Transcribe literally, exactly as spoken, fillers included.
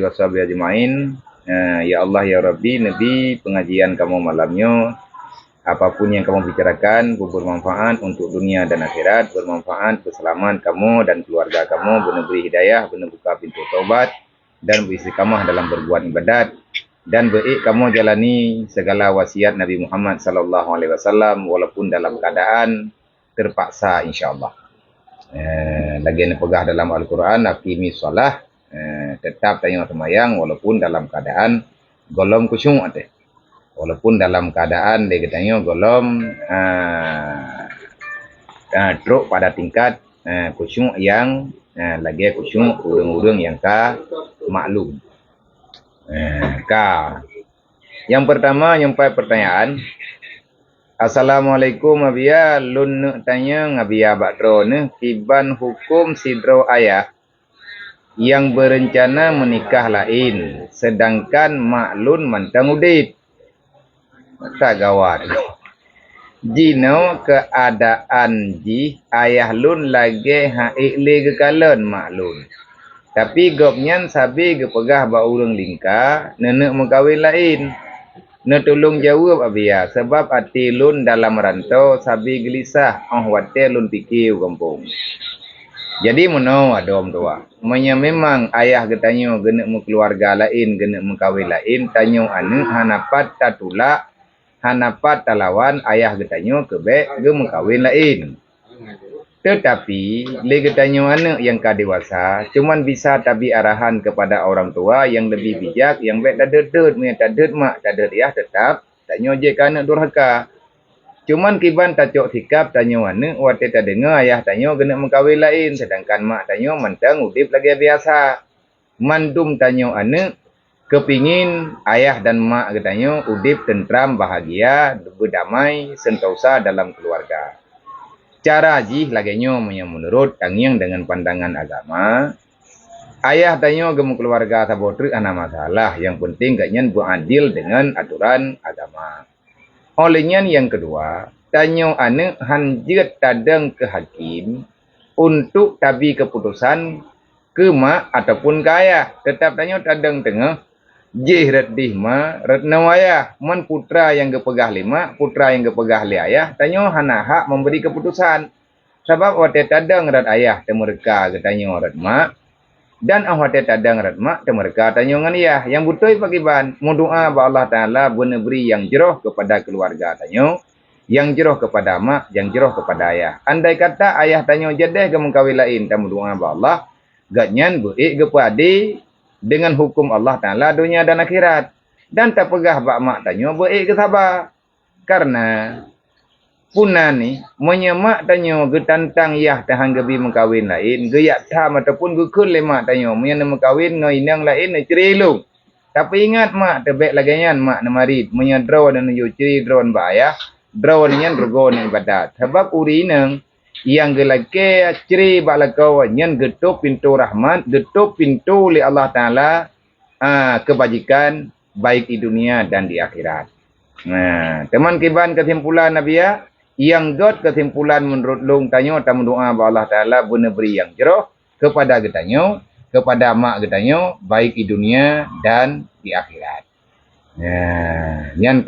washabihi ajmain. Eh, ya Allah, ya Rabbi, neubi pengajian kamoe malam nyoe. Apapun yang kamoe bicarakan, bermanfaat untuk dunia dan akhirat, bermanfaat, beuselamat kamoe dan keluarga kamoe, beuneubi hidayah, beuneubuka pintoe taubat, dan beristiqamah dalam berbuat ibadat, dan beuék kamoe jalani segala wasiat Nabi Muhammad sallallahu alaihi wasallam, walaupun dalam keadaan terpaksa, insya Allah. Eh, lagée neupeugah dalam Al-Quran, "Aqimis shalah," eh, tetap tanyoe seumayang walaupun dalam keadaan gohlom khusyuk até. Walaupun dalam keadaan lé geutanyoe gohlom, ah, ah, trok pada tingkat, ah, khusyuk yang, ah, lagée khusyuk ureuëng-ureuëng nyang ka maklum. Ah, ka. Yang pertama, nyang pai pertanyaan, "Assalamualaikum, Abiya. Lôn neuk tanyong, Abiya, bak droeneuh, kiban huköm sidroe ayah nyang berencana meunikah laén, seudangkan mak lôn mantong udeb?" Mata gawat. Jinoe keuadaan jih ayah lôn lagée han ék lé geukalon mak lôn. Tapi gobnyan sabe geupeugah bak ureuëng lingka neuneuk meukawen laén. Neutulông jaweueb, Abiya, sabab até lôn dalam ranto sabe geulisah óh watée lôn pike u gampông. Jadi meunoe, adoe meutuwah, meunyoe memang ayah geutanyoe geuneuk meukeuluwarga laén, geuneuk meukawen laén, tanyoe aneuëk hana pat tatulak, hana pat talawan ayah geutanyoe keu bék geumeukawen laén. Teutapi, lé geutanyoe aneuëk nyang ka dewasa, cuman bisa tabi arahan keupada orang tua nyang leubeh bijak, nyang bék tadeuet-deuet. Meunyoe tadeuet mak, tadeuet yah, teutap tanyoe jeuet keu aneuëk durhaka. Cuman kiban tacok sikab tanyoe aneuëk watée tadeungoe ayah tanyoe geuneuk meukawen laén, seudangkan mak tanyoe mantong udeb lagée biasa. Mandum tanyoe aneuëk keupingin ayah dan mak geutanyoe udeb teuntra, bahagia, beudamai, seuntosa dalam keuluwarga. Cara jih lagée nyoe meunyoe meunurot tangieng deungon pandangan agama, ayah tanyoe geumeukeuluwarga saboh treuk hana masalah, nyang peunteng gobnyan beuadil deungon atoran agama. Óh lheueh nyan nyang keudua, tanyoe aneuëk han jeuet tadong keu hakém untuk tabi keuputosan keu mak ataupun keu ayah. Teutap tanyoe tadong teungoh, jih rot dih ma, rot noe ayah. Mon putra nyang geupeugah lé mak, putra nyang geupeugah lé ayah, tanyoe hana hak memberi keuputosan. Sabab watée tadong rot ayah teumeureuka geutanyoe rot mak, dan óh watée tadong rot mak teumeureuka tanyoe ngon yah. Nyang beutôi pakriban, meudoá bak Allah Taala beuneubri nyang jroh keupada keuluwarga tanyoe, nyang jroh keupada mak, nyang jroh keupada ayah. Andai kata ayah tanyoe jadeh geumeukawen laén, tameudoá bak Allah, gobnyan beuék geupeuadé deungon huköm Allah Taala donya dan akhirat. Dan tapeugah bak mak tanyoe beuék geusaba. Kareuna puna nih, meunyoe mak tanyoe geutantang yah teuhan geubi meukawen laén, geuyak tham ataupun geukheun lé mak tanyoe, meunyoe neumeukawen ngon inong laén, neucre lôn. Tapi ingat mak, teubek lagée nyan mak neumarit, meunyoe droeneuh neuyue cre droeneuh bak ayah, droeneuh nyan rugoe neuibadat. Sabab ureuëng inong nyang geulakée cre bak lakoe nyan geutôb pintoe rahmat, geutôb pintoe lé Allah Taala, ah, keubajikan, baik di dunia dan di akhirat. Nah, teuma kiban keusimpulan Nabi ya, nyang gét keusimpulan meunurot lôn, tanyoe tameudoá bak Allah Taala beuneubri nyang jroh keupada geutanyoe, keupada mak geutanyoe, baik di dunia dan di akhirat. Nah, nyan